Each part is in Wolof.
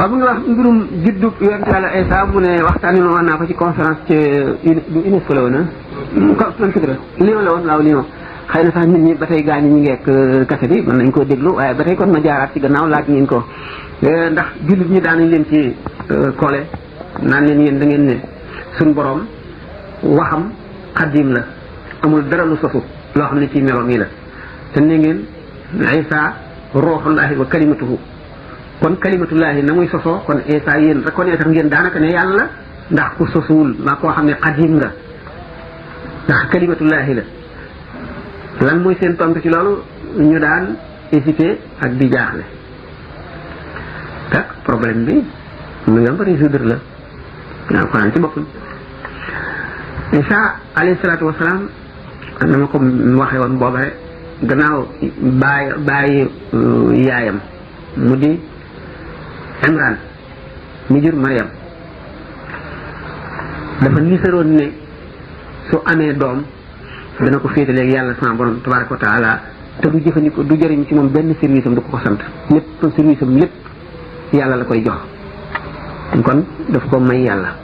waaw bu nga wax mbirum juddub yonent Yàlla Isa mu ne waxtaanee woon naa ko ci conférence ci UNESCO la woon man fidra Lyon la woon waaw Lyon xëy na sax nit ñi ba tey gaañu ñu ngi ak kase bi mën nañ koo déglu waaye ba tey kon ma jaaraat ci gannaaw laaj ngeen ko ndax jullit ñi daanañ leen ci kole naan leen yéen da ngeen ne suñ borom waxam xadim la amul dara lu sosu loo xam ne ci meloom yi la te ne ngeen Isa ruuxullahi wa kalimatuhu kon kalimatullahi na muy sosoo kon Isa yéen reconnaître ngeen daanaka ne yàlla ndax ku sosuwul maa koo xam ne xadim nga ndax kalimatullahi la lan mooy seen tontu ci loolu ñu daan hésité ak di jaaxle tak problème bi mu yomb résoudre la waaw Alxuraan ci boppam Isa alayhi salaatu wasalaam na ma ko waxee woon booba rek gannaaw bàyyi yaayam mu di Imran mi jur Mariam dafa nisaroon ne su amee doom dana ko féete léegi yàlla sama borom tabaraka wa taala te du jëfandikoo du jëriñ ci moom benn service am du ko sant lépp service am lépp yàlla la koy jox kon daf ko may yàlla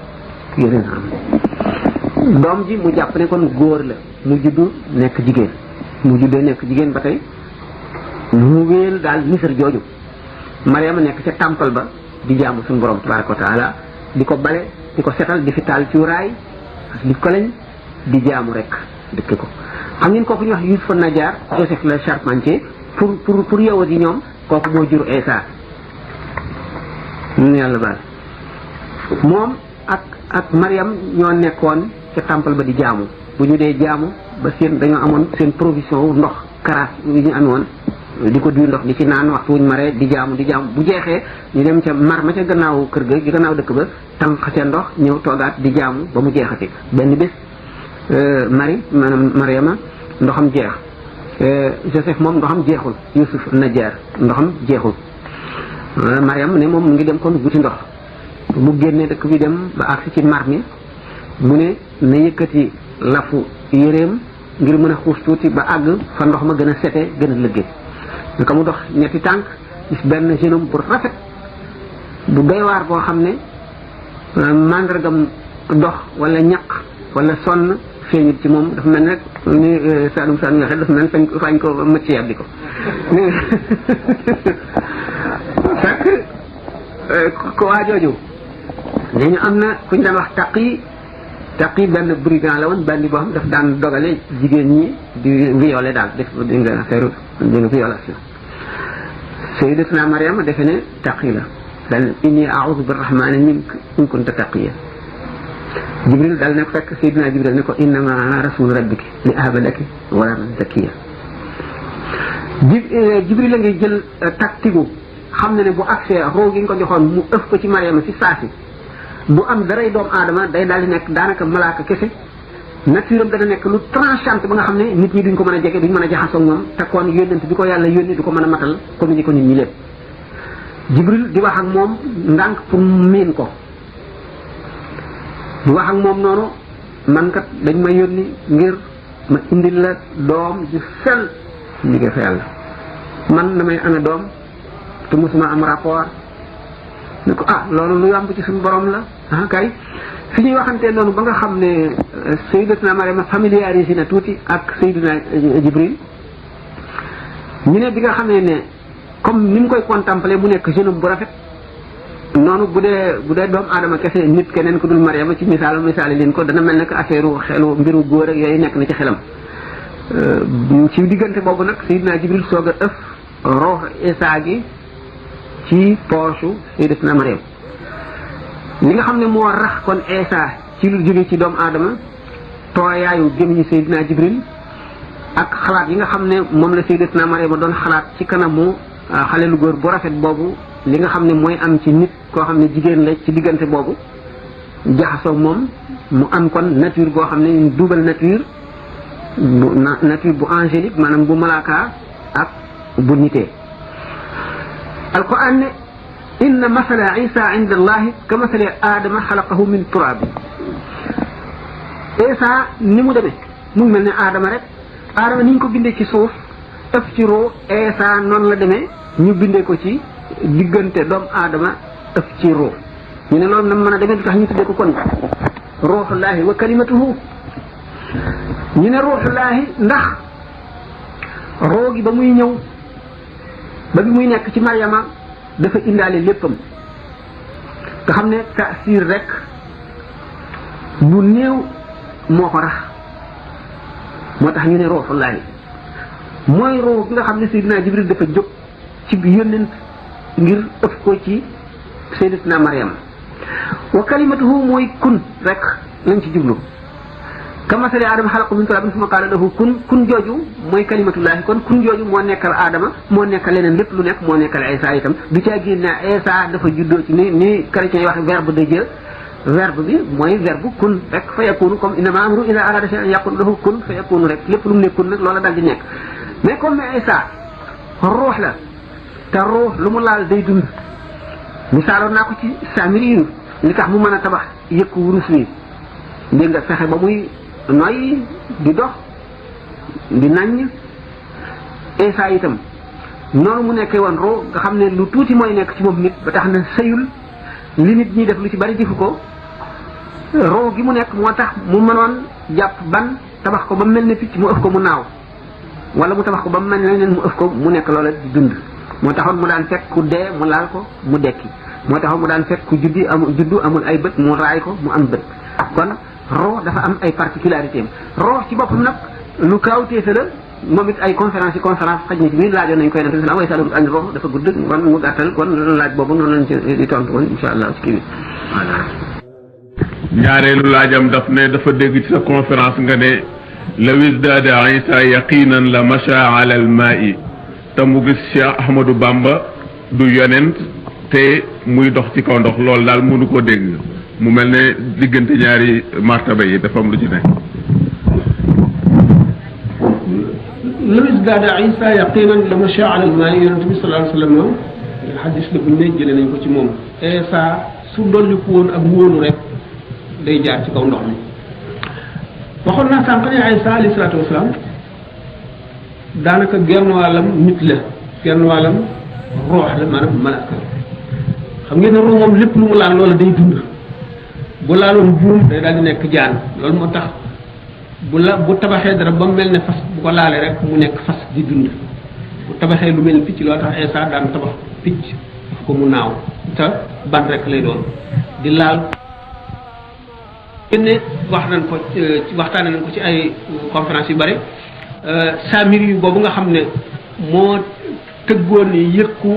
yéen am doom ji mu jàpp ne kon góor la mu juddu nekk jigéen mu juddoo nekk jigéen ba tey mu wéel daal nisar jooju Mariama nekk ca tàmpal ba di jaamu suñu borom tabaraka wa taala di ko bale di ko setal di fi taal cuuraay di ko lañ di jaamu rek dëkke ko xam ngeen kooku ñu wax Yusufa Najaar Joseph le Charpentier pour yawut yi ñoom kooku moo jur Isa ñu yàlla baal moom ak Mariam ñoo nekkoon ca tàmpal ba di jaamu bu ñu dee jaamu ba seen dañoo amoon seen provision wu ndox karaas yi ñu amoon di ko duy ndox di ci naan waxtu wuñ maree di jaamu bu jeexee ñu dem ca mar ma ca gannaaw kër ga ci gannaaw dëkk ba tànq ca ndox ñëw toogaat di jaamu ba mu jeexati benn bés maanaam Mariama ndoxam jeex Joseph moom ndoxam jeexul Yusuf Najaar ndoxam jeexul Mariam ne moom mu ngi dem kon wuti ndox mu génnee dëkk bi dem ba agsi ci mar mi mu ne na yëkkati lafu yéreem ngir mën a xuus tuuti ba àgg fa ndox ma gën a sete gën a lëggee naka mu dox ñetti tànk gis benn jeune homme bu rafet bu doy waar boo xam ne màndargam dox wala ñaq wala sonn feeñut ci moom dafa mel ne rek ni Saalum Saalum nga xam dafa mel ne fañ ko mëcc yàbbi ko fekk ko waa jooju dañu am na ku ñu daan wax taqi benn brigand la woon bandi boo xam daf daan dogale jigéen ñi di violer daal def di nga affaire di nga violation Sayyidatuna Mariama defe ne taqi la dal inni a'udhu birrahmani minka in kunta taqiya Jibril dal ne ko fekk Seydina Jibril ne ko innama ana rasul rabbiki li ahaba laki ghulaman zakiya Jibril la ngay jël taktigu xam ne bu accès roo gi nga ko joxoon mu ëf ko ci Mariama si saasi bu am daray doomu aadama day daal di nekk daanaka malaaka kese nature am dana nekk lu tranchante ba nga xam ne nit ñi duñ ko mën a jege duñ mën a jaxasoo ñoom te kon yónnent bi ko yàlla yónni du ko mën a matal comme ni ko nit ñi lépp Jibril di wax ak moom ndànk pour miin ko di wax ak moom noonu man kat dañ ma yónni ngir ma indil la doom ju sell liggéey fa yàlla man damay amee doom te mosuma am rapport ne ko loolu lu yomb ci suñu borom la kay fi ñuy waxantee noonu ba nga xam ne Sayyidatuna Mariama familiarisé na tuuti ak Sayyidina Jibril ñu ne bi nga xamee ne comme ni mu koy contempler mu nekk jeune bu rafet noonu bu dee doomu aadama kese nit keneen ku dul Mariama ci misaal leen ko dana mel ne que affaire xelu mbiru góor ak yooyu nekk na ci xelam ci diggante boobu nag Sayyidina Jibril soog a ëf roox Isa gi ci poche Sayyidatuna Mariam li nga xam ne moo rax kon Isa ci lu jóge ci doomu aadama tooyaayu gémmiñu Sayyidina Jibril ak xalaat yi nga xam ne moom la Sayyidatuna Mariam doon xalaat ci kanamu xale lu góor bu rafet boobu li nga xam ne mooy am ci nit koo xam ne jigéen la ci diggante boobu jaxasoo moom mu am kon nature boo xam ne une double nature nature bu angélique maanaam bu malaaka ak bu nitee alquran ne inna masala isa inda allahi ka masali aadama xalaqahu min turabi isa ni mu demee mu ngi mel ne aadama rek aadama ni ñu ko bindee ci suuf ëf ci roo isa noonu la demee ñu bindee ko ci diggante doomu aadama ëf ci ruux ñu ne loolu na mën a demee tax ñu tuddee ko kon ruuxullaahi wa kalimatuhu ñu ne ruuxullaahi ndax roo gi ba muy ñëw ba bi muy nekk ci Maryama dafa indaale léppam nga xam ne taasir rek bu néew moo ko rax moo tax ñu ne ruuxullaahi mooy ruux bi nga xam ne Seydina Jibril dafa jóg ci yónnent ngir ëpp ko ci Sayyidatuna Maryam wa kalimatuhu mooy kun rek lañ ci jublu kamasali aadama xalaqu min turabin summa qaala lahu kun jooju mooy kalimatullahi kon kun jooju moo nekkal aadama moo nekkal leneen lépp lu nekk moo nekkal Isa itam du caa génne Isa dafa juddoo ci ni chrétiens yi wax verbe de Dieu verbe bi mooy verbe kun rek fa yakunu comme innama amru ida arada shay'an yaqulu lahu kun fa yakunu rek lépp lu mu nekkul nag loola dal di nekk mais comme Isa ruux la te ruux lu mu laal day dund misaaloon naa ko ci Samiri yu li tax mu mën a tabax yëkku wurus wi dégg nga fexe ba muy noy di dox di naññ Isa itam noonu mu nekkee woon roo nga xam ne lu tuuti mooy nekk ci moom nit ba tax na sëyul li nit ñi def lu ci bari defu ko roo gi mu nekk moo tax mu mënoon jàpp ban tabax ko ba mu mel ne picc mu ëf ko mu naaw wala mu tabax ko ba mu mel ne leneen mu ëf ko mu nekk loola di dund moo taxoon mu daan fekk ku dee mu laal ko mu dekki moo taxoon mu daan fekk ku juddu amul ay bët mu raay ko mu am bët kon roo dafa am ay particularité am roo ci boppam nag lu kaawteefe la moom it ay conférence xaj na ci biir laajoon nañ koy def sala way salul an roo dafa gudd kon mu gàttal kon laaj boobu noonu lañ ci di tontu woon insha allah ci kii bi ñaareelu laajam daf ne dafa dégg ci sa conférence nga ne law izdaada Isa yaqinan la masha ala al maa'i te mu gis Cheikh Ahmadou Bamba du yonent te muy dox ci kaw ndox loolu daal mënu ko dégg mu mel ne diggante ñaari martaba yi dafa am lu ci nekk. law izdaada Isa yaqinan la masha ala al maa'i yonent bi sallallahu alayhi wa sallam xadis la bu ne jëlee nañ ko ci moom. Isa su dolli ko woon ak wóolu rek day jaar ci kaw ndox mi waxoon naa sànq ne Isa alayhi salaatu wasalaam daanaka genn wàllam nit la genn wàllam roox la maanaam malaka xam ngeen ne roox moom lépp lu mu laal loola day dund bu laaloon buum day daal di nekk jaan loolu moo tax bu tabaxee dara ba mu mel ne fas bu ko laalee rek mu nekk fas di dund bu tabaxee lu mel ni picc loo tax Isa daan tabax picc daf ko mu naaw te ban rek lay doon di laal ne wax nañ ko waxtaane nañ ko ci ay conférence yu bari Samiri yu boobu nga xam ne moo tëggoon yëkku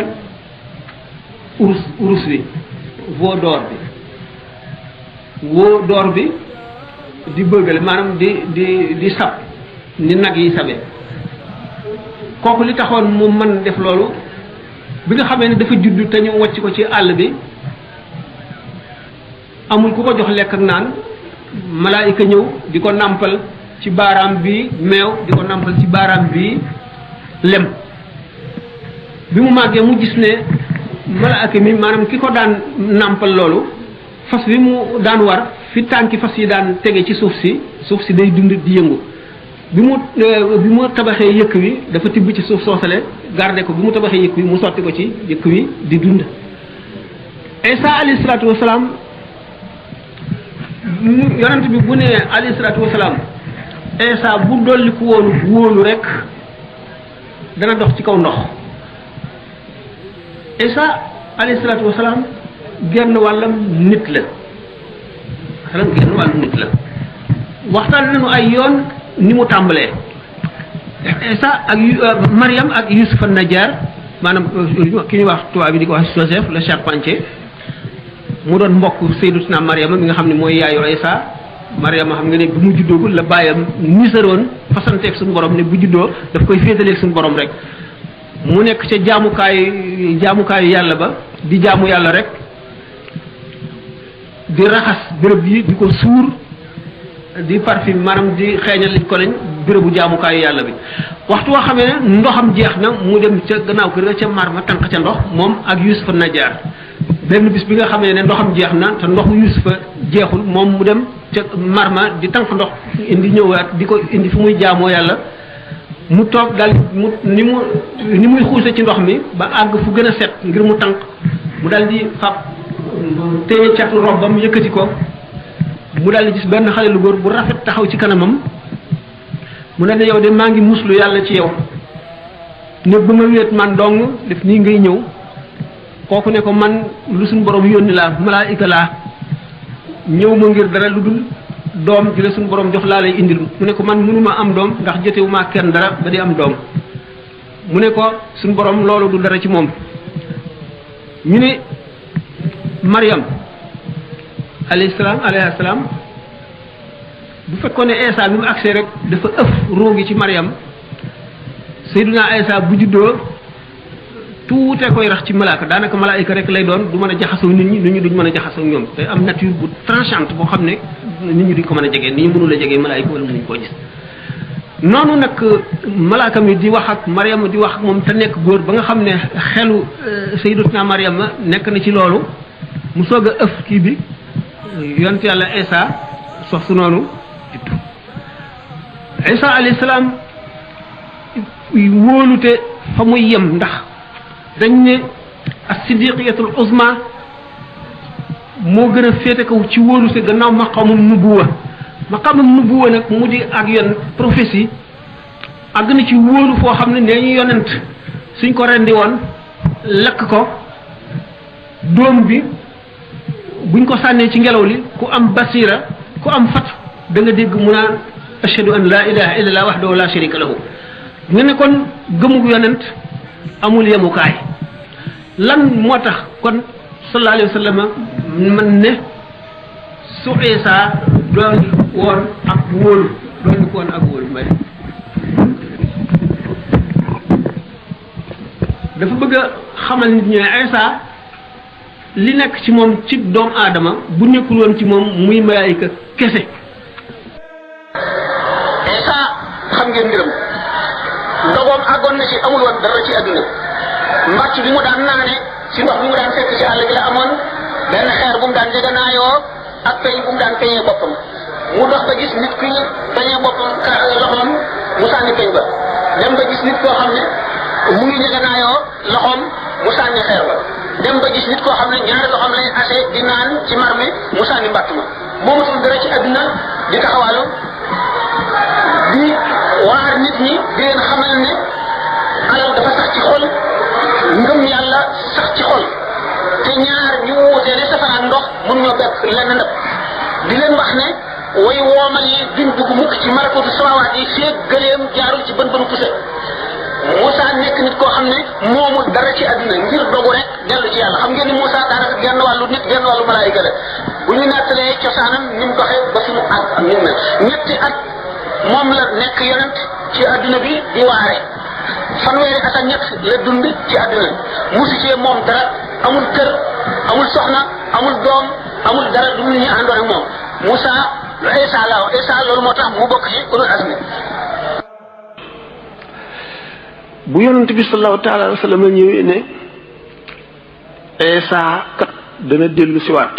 urus wi veau d'or bi di bëggale maanaam di sab ni nag yi sabe kooku li taxoon mu mën def loolu bi nga xamee ne dafa judd te ñu wàcc ko ci àll bi amul ku ko jox lekk ak naan malaayika ñëw di ko nàmpal ci baaraam bi meew di ko nàmpal ci baaraam bi lem bi mu màggee mu gis ne malaayika mi maanaam ki ko daan nàmpal loolu fas bi mu daan war fi tànki fas yi daan tege ci suuf si day dund di yëngu bi mu tabaxee yëkk wi dafa tibb ci suuf soosale garde ko bi mu tabaxee yëkk wi mu sotti ko ci yëkk wi di dund Isa alayhi salaatu wasalaam yonent bi bu ne alayhi salaatu wasalaam Isa bu dolli ku woonu wóolu rek dana dox ci kaw ndox Isa alayhi salaatu wasalaam genn wàllam nit la genn wàllam nit la waxtaan nañu ay yoon ni mu tàmbalee Isa ak Mariam ak Yusuf an-Najjar maanaam ki ñuy wax tubaab bi di ko wax Joseph le charpentier mu doon mbokk Sayyidatuna Mariama mi nga xam ne mooy yaayu Isa Mariama xam nga ne bu mu juddoogul la bàyyam nisaroon fasanteeg suñu borom ne bu juddoo daf koy féetaleeg suñu borom rek mu nekk ca jaamukaayu yàlla ba di jaamu yàlla rek di raxas béréb yi di ko suur di parfum maanaam di xeeñal liñ ko lañ bérébu jaamukaayu yàlla bi waxtu woo xamee ne ndoxam jeex na mu dem ca gannaaw kër ga ca mar ma tànq ca ndox moom ak Yusufa Najjar benn bis bi nga xamee ne ndoxam jeex na te ndoxu Yusufa jeexul moom mu dem ca mar ma di tànq ndox indi ñëwaat di ko indi fu muy jaamoo yàlla mu toog daal ni muy xuuse ci ndox mi ba àgg fu gën a set ngir mu tànq mu daal di fab téye catu robbam yëkkati ko mu daal di gis benn xale lu góor bu rafet taxaw ci kanamam mu ne yow de maa ngi muslu yàlla ci yow ne ba ma wéet man dong def nii ngay ñëw kooku ne ko man lu suñu borom yónni laa malaayika laa ñëw ma ngir dara lu dul doom ji la suñu borom jox laa lay indil mu ne ko man mënuma am doom ndax jotewuma kenn dara ba di am doom mu ne ko suñu borom loolu du dara ci moom. ñu ne Mariam alayhi salaam bu fekkoon ne Isa bi mu agsee rek dafa ëf roogi ci Mariam Seydina Isa bu juddoo tuute koy rax ci malaaka daanaka malaayika rek lay doon du mën a jaxasoo nit ñi duñ mën a jaxasoo ñoom te am nature bu tranchante boo xam ne nit ñi duñ ko mën a jege nit ñi mënul a jege malaayika wala mënuñ koo gis. noonu nag malaaka mi di wax ak Mariam di wax ak moom te nekk góor ba nga xam ne xelu Sayyidatuna Mariam nekk na ci loolu mu soog a ëf kii bi yonent yàlla Isa sof su noonu juddu Isa alayhi salaam wóolute fa muy yem ndax dañ ne as-siddiqiyatul uzma moo gën a féete kaw ci wóolute gannaaw maqaamum nubuwa nag mu di ak yoon prophétie àgg na ci wóolu foo xam ne nee ñu yonent suñ ko rendi woon lakk ko doom bi buñ ko sànnee ci ngelaw li ku am basira ku am fat da nga dégg mu naan ashhadu an la ilaha illallah wahdahu la sharika lahu nga ne kon gëmug yonent amul yemukaay lan moo tax kon sallallahu alayhi wa sallam man ne su Isa doon woon ak wóolu doon ko woon ak wóolu may dafa bëgg a xamal nit ñi ne Isa li nekk ci moom ci doomu aadama bu nekkul woon ci moom muy malaayika kese. Isa xam ngeen mbiram ndogoom àggoon na ci amul woon dara ci àdduna mbàcc bi mu daan naane ci ndox bi mu daan fekk ci àll gi la amoon benn xeer bu mu daan jeganaayoo ak peñ bu mu daan peñee boppam mu dox ba gis nit ki peñee boppam loxoom mu sànni peñ ba dem ba gis nit koo xam ne mu ngi jeganaayoo loxoom mu sànni xeer ba dem ba gis nit koo xam ne ñaari loxoom lay ase di naan ci mar mi mu sànni mbàtt ma moomatul dara ci àdduna di taxawaalu di waar nit ñi di leen xamal ne alal dafa sax ci xol ngëm yàlla sax ci xol te ñaar ñu wuute ne safara ak ndox mun ñoo bekk lenn ndëpp di leen wax ne way woomal yi duñ dugg mukk ci malakutu samawaat yi feeg gëleem jaarul ci bën bënu puse Moussa nekk nit koo xam ne moomul dara ci àdduna ngir dogu rek dellu ci yàlla xam ngeen ni Moussa daanaka genn wàllu nit genn wàllu malaayika la bu ñu nettalee cosaanam ni mu doxee ba fi mu àgg am ni mu mel ñetti at moom la nekk yonent ci àdduna bi di waare fanweeri at ak ñett la dund ci àdduna musu cee moom dara amul kër amul soxna amul doom amul dara du nit ñi àndoon ak moom Moussa Isa la wax Isa loolu moo tax mu bokk ci ulul azmi. bu yonent bi sallallahu taala alayhi wa sallam ñëwee ne Isa kat dana dellu siwaat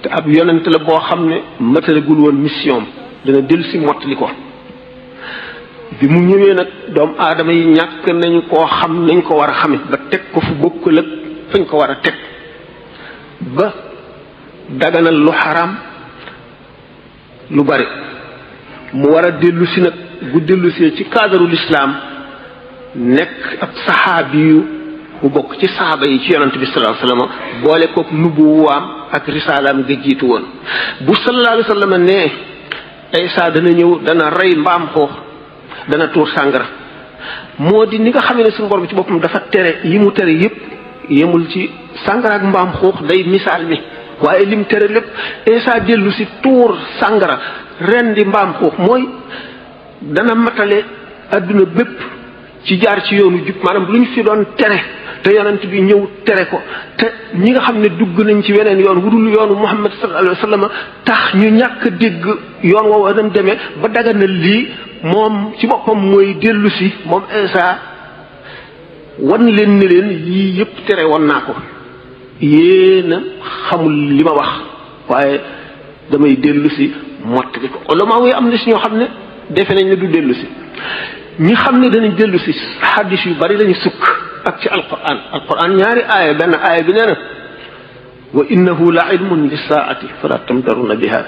te ab yonent la boo xam ne matalagul woon mission dana dellu si mottali ko bi mu ñëwee nag doomu aadama yi ñàkk nañu koo xam nañ ko war a xame ba teg ko fu bokkul ak fañ ko war a teg ba daganal lu xaram lu bari mu war a dellu si nag bu dellusee ci cadre l'islam nekk ab saxaabi yu bu bokk ci saxaaba yi ci yonante bi sallallahu alayhi wasallam boole koog nubuwaam ak risalaam ga jiitu woon bu sallallahu alayhi wasallam ne Isa dana ñëw dana rey mbaam xoox dana tuur sàngara moo di ni nga xamee ne suñu borom ci boppam dafa tere yi mu tere yépp yemul ci sàngara ak mbaam xoox day misaal mi waaye lim tere lépp Isa dellu si tuur sàngara ren di mbaam xoox mooy dana matale adduna bépp ci jaar ci yoonu jub maanaam lu ñu fi doon tere te yonent bi ñëw tere ko te ñi nga xam ne dugg nañ ci weneen yoon wudul yoonu Muhammad sallallahu alayhi wasallam tax ñu ñàkk dégg yoon woowu dem demee ba daganal lii moom ci boppam mooy dellu si moom Isa wan leen ne leen yii yëpp tere woon naa ko yéena xamul li ma wax waaye damay dellu si mottali ko ulama yi am na si ñoo xam ne defe nañ ne du dellu si ñi xam ne danañ dellu si xaddis yu bari lañu sukk ak ci alquran ñaari aaya benn aaya bi nee na wa innahu la ilmun lisaati fala tamtaruna biha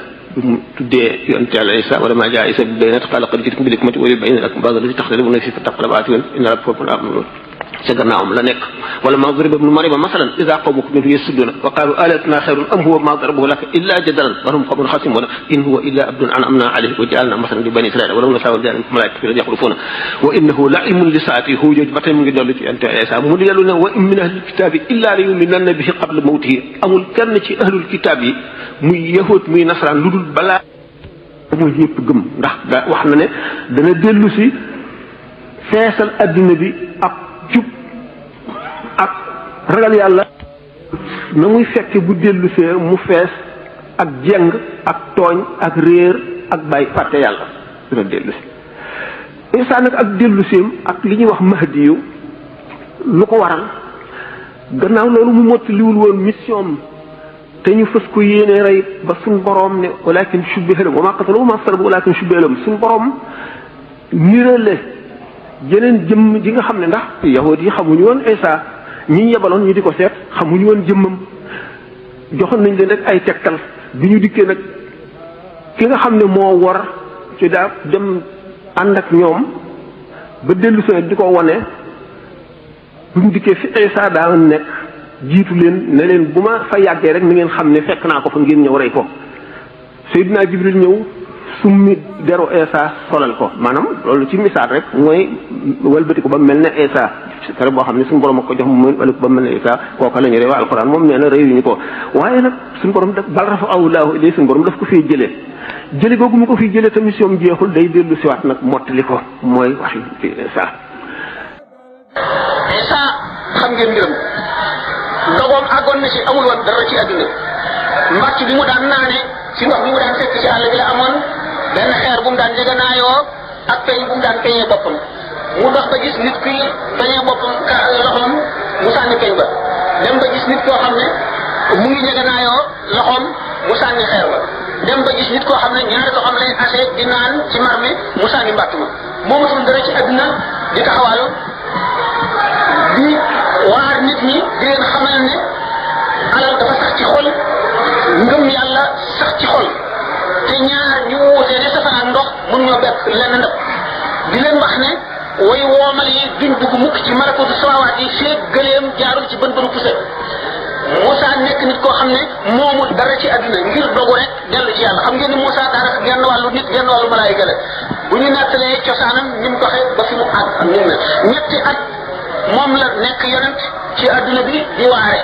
mu tuddee yonte yàlla Isa wala ma jaa Isa bi bayyinat qala qad ji'tukum bil hikmati wa yubayyin lakum ba'da allati takhtalifuna fihi fattaqu inna rabbakum ca gannaawam la nekk wala ma duriba ibnu mariba masalan ida qawmuka minhu yasudduna wa qalu alatuna xayrun am huwa ma darabuhu laka illa jadalan wa hum qawmun xasimun in huwa illa abdun an'amna alayhi wa ja'alna masalan li bani israila wala nasawal ja'alna malaikatan la yaxlufuna wa innahu la ilmun li saati huujoj ba tey mu ngi dellu ci yonte Isa mu di dellu ne wa in min ahli kitabi illa la yuminanna bihi qabla mawtihi amul kenn ci ahlul kitab yi muy yahud muy nasaraan lu dul balaa muy yëpp gëm ndax da wax na ne dana dellu si feesal adduna bi ak jub ak ragal yàlla na muy fekke bu dellu see mu fees ak jeng ak tooñ ak réer ak bàyyi fàtte yàlla dina dellu si Isa nag ak dellu seem ak li ñuy wax mahdi yu lu ko waral gannaaw loolu mu mottaliwul woon mission te ñu fës ko yéene rey ba suñ boroom ne walakin shubbiha lahum wa ma qataluhu wa ma salabuhu walakin shubbiha lahum suñ boroom nirale jeneen jëmm ji nga xam ne ndax yahud yi xamuñu woon Isa ñi yebaloon ñu di ko seet xamuñu woon jëmmam joxoon nañ leen rek ay tegtal bi ñu dikkee nag ki nga xam ne moo war ci daa dem ànd ak ñoom ba dellu si di ko wane bu ñu dikkee fi Isa daa nekk jiitu leen ne leen bu ma fa yàggee rek ni ngeen xam ne fekk naa ko fa ngeen ñëw rey ko Seydina Jibril ñëw summi deru Isa solal ko maanaam loolu ci misaal rek mooy walbati ko ba mel ne Isa kare boo xam ne suñu borom a ko jox mu wal ba mel ne Isa kooka la ñu réew alxuraan moom nee na réew ñu ko waaye nag suñu borom daf bal rafa awlaahu ilay suñu borom daf ko fii jëlee googu mu ko fii jëlee te mission jeexul day dellu siwaat nag mottali ko mooy waxi fi Isa xam ngeen mbiram dogoom àggoon na ci amul woon dara ci àdduna mbàcc bi mu daan naane ci ndox bi mu daan fekk ci àll bi la amoon benn xeer bu mu daan jeganaayoo ak peñ bu mu daan peñee boppam mu dox ba gis nit ki peñee boppam loxoom mu sànni peñ ba dem ba gis nit koo xam ne mu ngi jeganaayoo loxoom mu sànni xeer ba dem ba gis nit koo xam ne ñaari loxoom lay asee di naan ci mar mi mu sànni mbàtt ma moomatul dara ci àdduna di taxawaalu di waar nit ñi di leen xamal ne alal dafa sax ci xol ngëm yàlla sax ci xol te ñaar ñu wuutee ne safara ak ndox mun ñoo bekk lenn ndab di leen wax ne way woomal yi duñ dugg mukk ci malakutu sawawaat yi feeg gëleem jaarul ci bën bënu puse Moussa nekk nit koo xam ne moomul dara ci àdduna ngir dogu rek dellu ci yàlla xam ngeen ni Moussa daanaka genn wàllu nit genn wàllu malaayika la bu ñu nettalee cosaanam ni mu doxee ba fi mu àgg am na ñetti at moom la nekk yonent ci àdduna bi di waare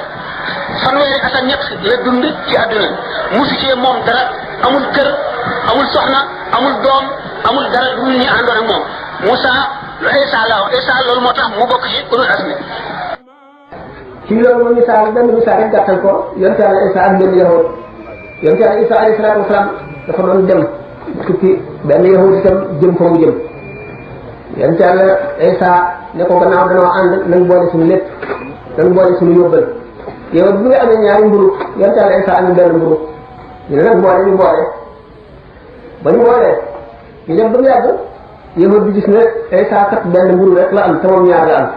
fanweeri at ak ñett la dund ci àdduna musu cee moom dara amul kër amul soxna amul doom amul dara du ñu àndoon ak moom Moussa lu Isa la wax Isa loolu moo tax mu bokk ci ulul azmi ci loolu moom misaal benn misaal rek gàttal ko yonte yàlla Isa ak benn yahud yonte yàlla Isa alayhi salaatu wasalaam dafa doon dem tukki benn yahud itam jëm fa mu jëm yonte yàlla Isa ne ko gannaaw danoo ànd nañ boole suñu lépp nañ boole suñu yóbbal yow bi nga amee ñaari mburu yonte yàlla Isa am benn mburu ñu ne nag boole ñu boole ba ñu boolee ñu dem ba mu yàgg yahud bi gis ne Isa kat benn mburu rek la am te moom ñaar la am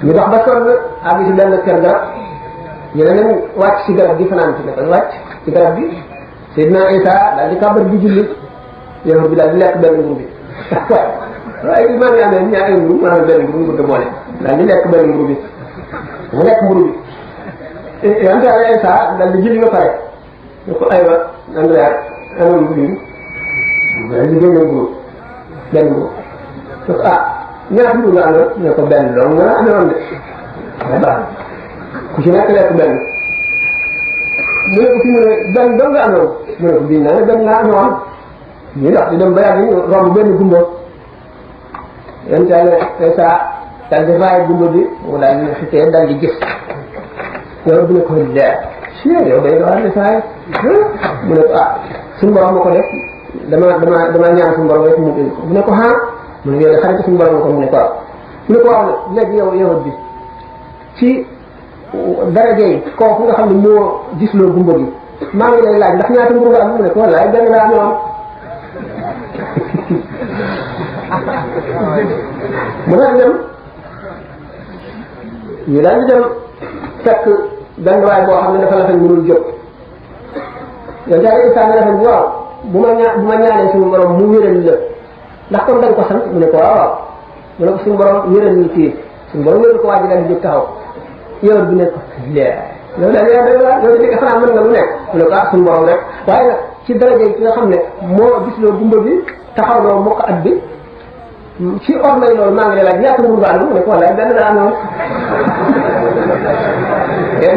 ñu dox ba sonn àgg ci benn kër garab ñu ne leen wàcc ci garab gi fanaan ci ne wàcc ci garab gi Seydina Isa daal di kàbbar di julli yow bi daal di lekk benn mburu bi waaye bi maa ngi amee ñaari mburu maanaam benn mburu mu bëgg a boole daal di lekk benn mburu bi mu lekk mburu bi yonte Yàlla Isa daal di julli ba pare ñu ko aywa nan la ana mburu bi daal di génne mburu benn mburu ñu ko ñaata mburu nga amoon ne ko benn dong nga amee woon de waaye baax ku ci nekk lekk benn mu ne ko fi mu ne benn dong nga amoon mu ne ko biñ naa ne benn laa amee woon ñu dox di dem ba yàgg ñu romb benn gumba yonte Yàlla Isa daal di raay gumba bi mu daal di xitee daal di gis yow bu ne ko leer yow day doon ne saa mu ne ko suñu borom ma ko def dama ñaan suñu borom rek mu ne ko mu ne yow de xarit suñu borom ko mu ne ko mu ne ko wax na léegi yow yahut bi ci daraja yi kooku nga xam ne moo gis loo gumba gi maa ngi lay laaj ndax ñaata mburu nga am mu ne ko wallaay benn laa am mu daal di dem ñu daal di dem fekk benn waay boo xam ne dafa la fa mënul jóg yow daal Isa ne dafa waaw bu ma ñaanee suñu borom mu wéral la ndax kon dañ ko sant mu ne ko waaw mu ne ko suñu borom wéral ñu kii suñu borom wéral ko waa ji daal di jóg taxaw yow bi nekk ko loolu daal yaa dëgg la loolu dëgg xanaa mën nga lu nekk mu ne ko ah suñu borom rek waaye nag ci daraja yi ki nga xam ne moo gis loo gumba bi taxaw loo mokk at bi ci ormay loolu maa ngi lay laaj ñaata mënu baal mu ne ko wallaay benn daa amoon yan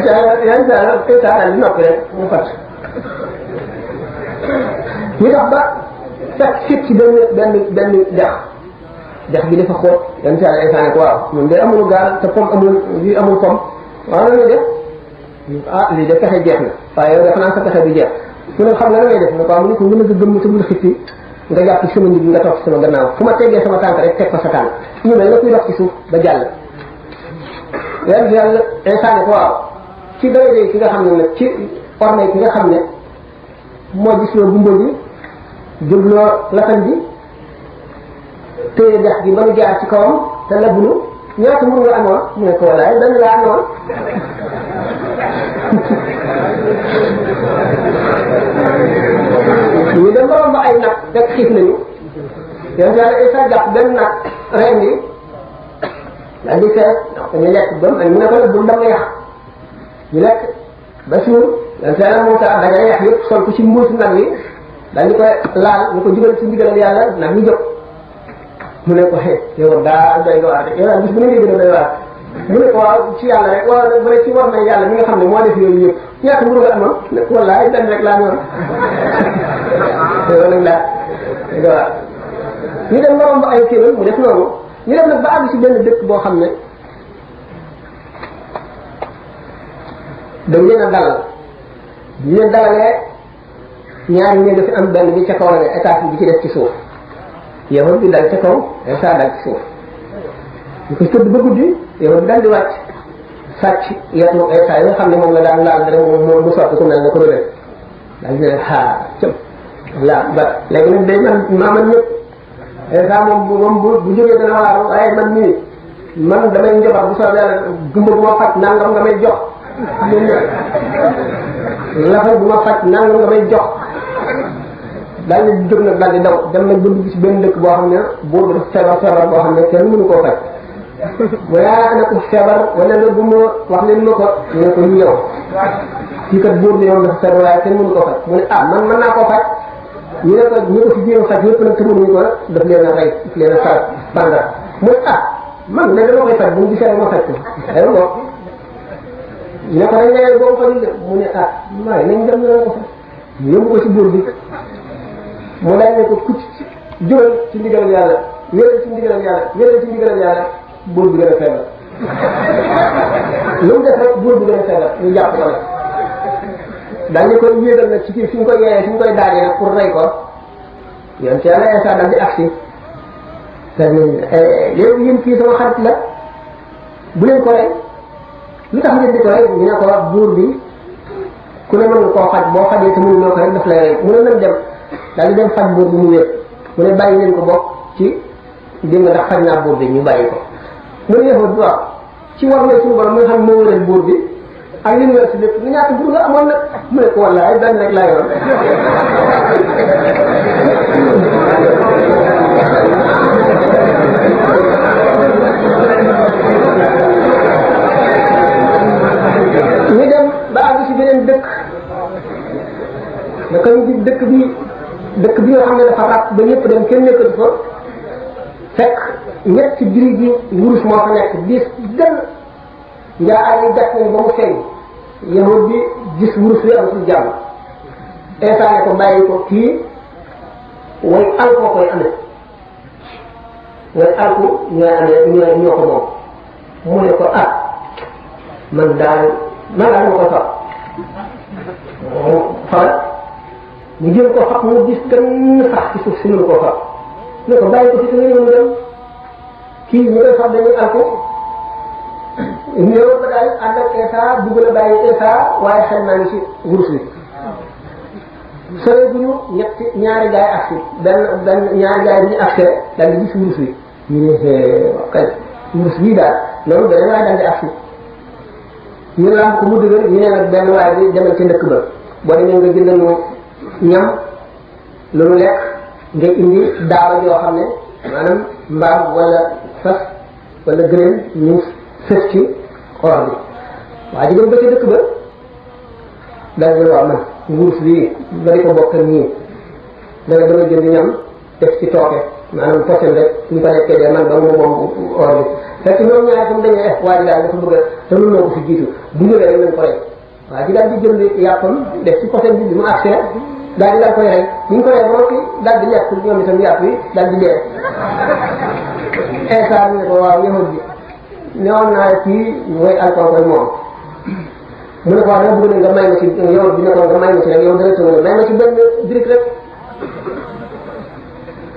saa di noppi rek mu fat ñu tax ba fekk fit ci benn dex bi dafa xóot yan saa la insaan ko waaw ñun de amul gaal te pom amul pom waaw na ñuy def lii de pexe jeex na waaye yow dafa naan sa pexe bi jeex mu ne xam nga la ngay def ne ko am ni ko ngën a gëm te bul xitti nga jàpp ci sama ndig nga toog ci sama gannaaw fu ma teggee sama tànk rek teg ko sa tànk ñu mel nga kuy dox ci suuf ba jàll yan si yàlla insaan ko waaw ci daraje ki nga xam ne nag ci ormay ki nga xam ne moo gis loo gumba bi jubloo lafan bi téye dex gi ba nu jaar ci kawam te labunu ñaata mun nga amoon mu ne ko walaay benn laa amoon ñu dem ba romb ay nag fekk xiif nañu yoon yàlla Isa jàpp benn nag ren yi daal di fees dañuy lekk ba mu ne ko nag bul dama yàq ñu lekk ba suur yoon yàlla Muusa dajale yàq yëpp sol ko ci mbuusu nag yi daal di koy laal ñu ko jugal ci ndigalal yàlla nag ñu jóg mu ne ko yow daa doy waar de yow daal bis bu ne ngay gën a doy waar mu ne ko waaw ci yàlla rek wala bu ne ci war na yàlla mi nga xam ne moo def yooyu yëpp ñaata mburu nga amoon ne ko wallaay benn rek laa ñoon loolu nag waaw ñu dem ba romb ay kéwél mu def noonu ñu dem nag ba àgg ci benn dëkk boo xam ne dañ leen a dalal ñu leen dalalee ñaari néeg dafa am benn bi ca kaw la ne étage bi ci def ci suuf yow bi dal ca kaw Isa dal ci suuf ñu koy tëdd ba guddi yow bi dal di wàcc sàcc yetu Isa yi nga xam ne moom la daan laal rek mu sotti ku mel ne ko rëdd daal di ne cëm la ba léegi nag day man ñëpp Isa moom bu jógee dana waaru waaye man damay njabar bu soobee yàlla gumba bu ma faj nangam nga may jox lafa bu ma faj nangam nga may jox daal di jóg nag daal di daw dem nañ ba dugg ci benn dëkk boo xam ne buur bi dafa feebar boo xam ne kenn mënu koo faj waaye ana ko feebar wala nga bu ma wax leen ma ko ñu ne ko ñu ñëw kii kat buur bi yow dafa feebar waaye kenn mënu koo faj mu ne man mën naa koo faj ñu ne ko ñu ko fi jéem faj yëpp nag te mënuñu ko daf leen a rey daf leen a faat banda mu ne man ne dama koy faj bu ñu gisee ma faj ko ay ngo ñu ne ko dañ ne boo ko fajul de mu ne waaye nañ dem na ko faj ñu yóbbu ko ci buur bi mu daal ne ko kucc jural ci ndigalal yàlla wéral ci ndigalal yàlla wéral ci ndigalal yàlla buur bi gën a feebar lu mu def rek buur bi gën a feebar ñu jàpp ko nag daal di koy yéegal nag ci kii fi ñu koy yeeyee fi ñu koy daajee nag pour rey ko yoon ci yàlla Isa daal di agsi te léegi yéen kii sama xarit la bu leen ko rey lu tax ngeen di ko rey ñu ne ko buur bi ku ne mën nga koo xaj boo xajee te mënuloo ko rek daf lay rey mu ne nañ dem daal di dem faj buur bi mu wér mu ne bàyyi leen ko bokk ci dégg nga ndax faj naa buur bi ñu bàyyi ko mu ne yëfat waaw ci war na suñu borom mi nga xam ne moo wéral buur bi ak li mu wér si lépp nga ñaata buur nga amoon nag mu ne ko wallaay benn rek laa yoroon ñu dem ba àgg si beneen dëkk naka ñu gis dëkk bi nga xam ne dafa ràpp ba ñëpp dem kenn nekkatu fa fekk ñetti biri gi wurus moo fa nekk diis gën njaa ay gas nañ ba mu feeñ yahud bi gis wurus bi am ci jàmm Isa ne ko bàyyi ko kii way alkoo koy amee way alku ñoo ko moom mu ne ko man daal ma ko sax xool ñu jël ko fab mu gis gën sax ci suuf si mënu koo fab ne ko bàyyi ko fi te nga ñëw dem kii ñu koy fab dañuy alko ñëw ba daal ànd ak Isa bugg la bàyyi Isa waaye xel naa ngi ci wurus bi sore bu ñu ñaari gaay agsi ñaari gaay bi ñu agsi daal di gis wurus bi ñu ne kay wurus bii daal loolu beneen waaye daal di agsi ñu lamb ko mu dëgër ñu ne nag benn waaye bi demal ci ndëkk ba boo demee nga jëndal ñu ñam lu nu lekk nga indi daaba yoo xam ne maanaam mbaam wala fas wala gëléem ñu sës ci or bi waa ji dem ba ci dëkk ba daal di wax man nguurus bii nga di ko bokk ñii danga dama jënd ñam def ci tooke maanaam posen rek ñu ko lekkee de man ba mu moom or bi fekk ñoom ñaar fu mu dañee waa ji daal dafa bëgg a te nun noo ko fi jiitu bu ñëwee rek nañ ko rey waa ji daal di jënd yàppam def ci posen bi mu accès daal di daal koy rey bu ñu ko rey ba noppi daal di lekk ñoom itam yàpp yi daal di dee Isa ne ko waaw yahud bi newoon naa kii mooy alkool moom mu ne ko wax dama bëgg nga may ma ci yow bi ne ko nga may ma ci rek yow dara tënk may ma ci benn brique rek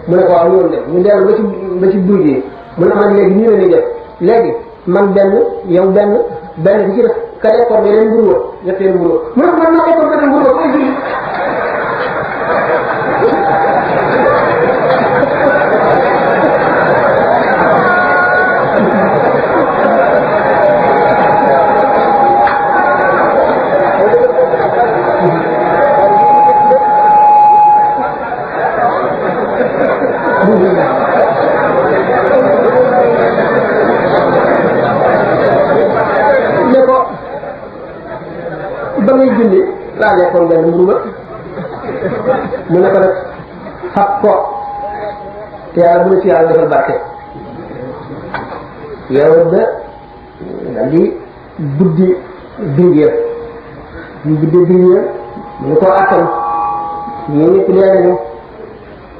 mu ne ko wax ñoom de ñu dellu ba ci buy gi mu ne man léegi nii la ñuy def léegi man benn yow benn bi ci def ka ekor bi yeneen mburu ñetteel mburu mu ne ko man maa ekor beneen mburu laa lekkoon benn mburu ba mu ne ko nag xab ko te yàlla bu ne ci yàlla defal barke yow ba daal di buddi biir ñu buddi biir mu ne koo attan ñii ñëpp dee nañu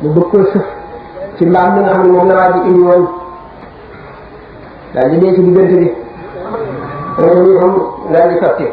mu bëgg koo sëf ci mbaam mi nga xam ne moom la waa ji indi woon daal di dee ci diggante bi loolu ñu xam daal di sotti